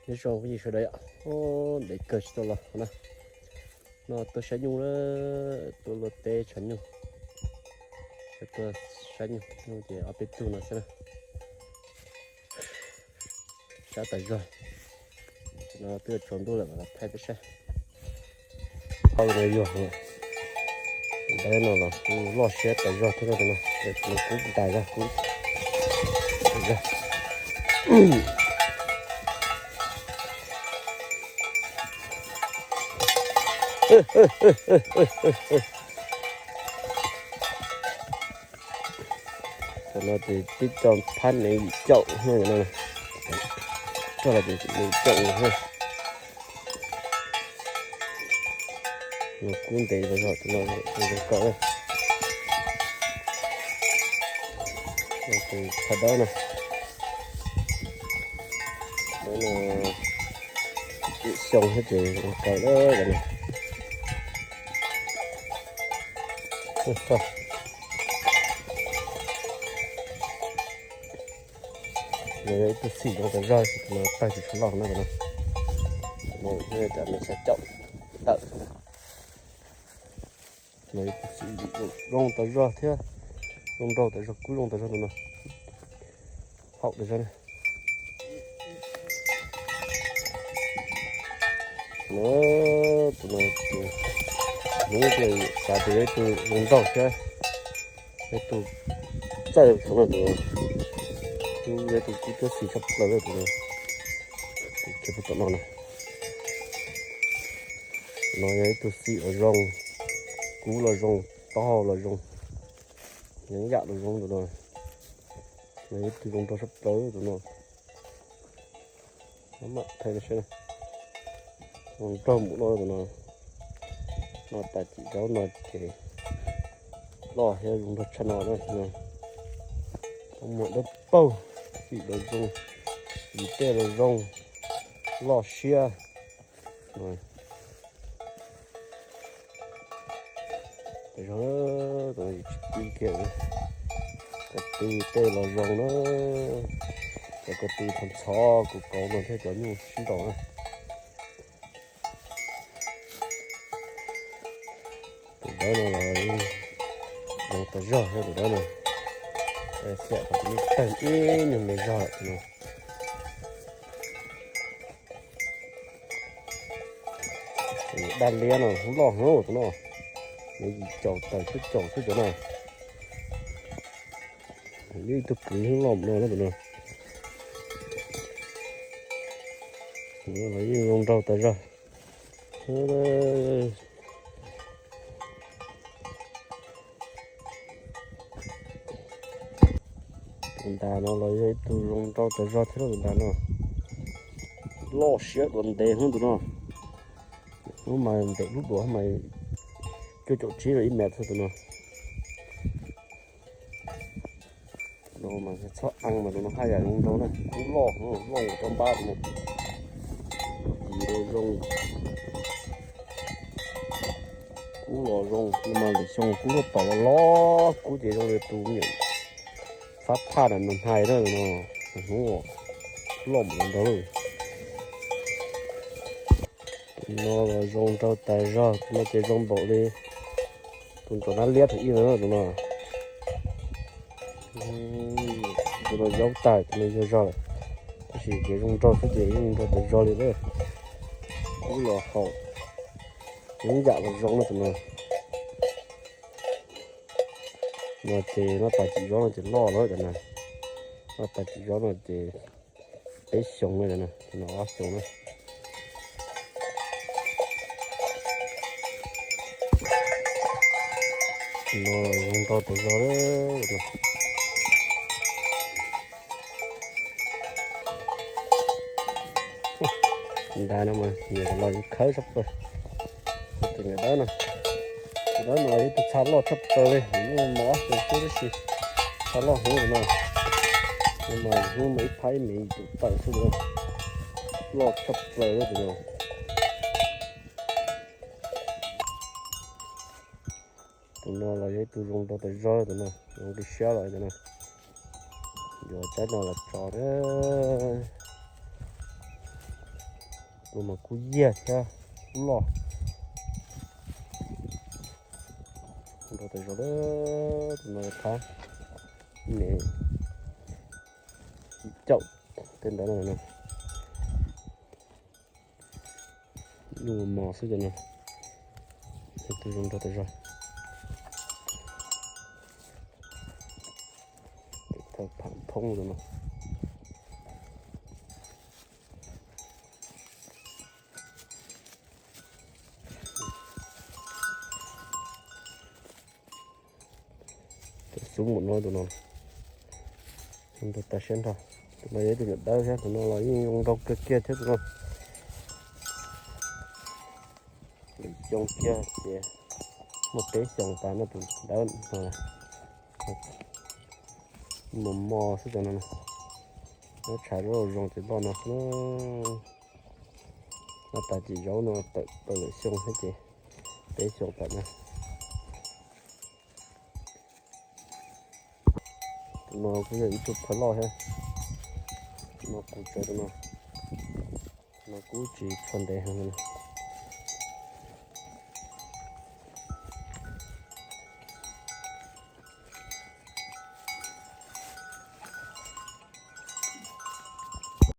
Nyob zoo phooj ywg sawv daws, ntev kawg tsis tau los na. No tuaj saib nyuj na, tuaj luaj teb tshav nyuj, tuaj saib nyuj, nyuj ces ob peb tug no xwb na. Sab tas zog no twb yuav tsaus ntuj lawm, los thaij peb saib. Hauj no yog, ntawd no los kuj loj siab tas zog thiab no, kub ntas zog, kub tas zog. Tam no ces twb tso phab nees yim caum no, tso los ces nees yim caum no. No kub ntev tas zog, tus no zoo kawg. Tus phaj dawb no, dawb no xyoo thiab ces zoo kawg lawm no. No yog ib tug xim zoo tas zog, tus no tawg tsis tshua loj no, tus no, tus no cov me xya caum tawm xwb na. No ib tug xim zoo tas zog thiab, zoo nraug tas zog, kub zoo tas zog tus no, haum tas zog na. No, tus no, tus hnub ces xav tias yog ib tug zoo nraug thiab, yog ib tug txawj tshaj no, tus no, tus yog ib tug kub cuab xim tshaj plaws tus no, tus khiav puag tom no na. No yog ib tug xim los zoo, kub los zoo, taub hau los zoo, yeeb yam los zoo tus no. No yog ib tug zoo nraug tshaj plaws tus no. Mam thaij saib, zoo nraug mus no tus no. No tas cim zaub no ces loj thiab zoo nraug tshaj no na. Muag dawb paug, xim los zoo, yim tej los zoo, loj siab. Tus no tsis tib kiag, ko tw tej los zoo na, cov ko tw ntxhov ntxhov kuv kauv no thiab cov nyuj sib nraus na. Tus dawb no los zoo tas zog thiab tus dawb no, xiam qhov tus nyuj tawg ib nyuag me zog lawm no. Daj liab no loj heev tus no, yim caum tawm cuaj caum xwb cov no. Yeej ib tug kwv loj no na tus no. Los yeej zoo nraug tas zog. Tus ntas no los yog ib tug zoo nraug tas zog thiab tus ntas no. Loj siab dua ntev heev tus no. Hnub mas ntev lub duav mas cuaj caum tsib los ib mev xwb tus no. No mas txhob eev mas tus no haj yam zoo nraug na, kub loj, loj rau npab tus no. Yim los zoo, kub los zoo, mas lwm xyoo kub lub tom los los kub ces zoo li tus me nyuam fab phaj na, nws hais na no, hnub loj mus nraug. Tus no los zoo nraug tas zog, tus no ces zoo npaum li tus nrov nab liab thaum ib no tus no. Tus no zaub tag, tus no yuag zog lawm, tab sis ces zoo nraug xwb ces yeej nraug tas zog li lawm. Kub los haum, yeeb yam los zoo na tus no. No ces noj tas cim zaub no ces loj lawm cov na. Noj tas cim zaub no ces peb xyoos no, no ob xyoos na. No zoo nraug tas zog lawm. Ntas no mas nyiam los khawb tshaj plaws. Tus niam dawb no, tus dawb no ib tug txha loj tshaj plaws li, nws muaj mos ob xyoos xwb tab sis txha loj heev tus no. Tus no mas hnub mas ib phab ib mev yim caum tawm xwb tus no, loj tshaj plaws li tus no. Tus no los yog ib tug zoo nraug tas zog, tus no zoo nqi siab los tus no. Yuav tsaib no los tso na. Tus no mas kub yiag thiab kub loj. Nrog tas zog, tus no thab, niam caum tej ntawd no. Lub mos xwb cov no, tus zoo nrog tas zog. Thab pham thoob tus no. Tus xub mus no tus no, tus tas siab nrho. Tus no yog ib tug nyuam dawb thiab, tus no los yeej zoo nraug kawg kiag thiab tus no. Lwm xyoo kiag ces muaj peb xyoos tas no tus dawb no. Mos mos xwb cov no. Nyob tshav zoo zoo ces loj no. Noj tas cim zaub no tawm tau lwm xyoo thiab ces peb xyoos tas na. Tus no kuj yog ib tug phawj loj thiab. Tus no kuv tsaws tus no, tus no kuj tsis tshua ntev heev.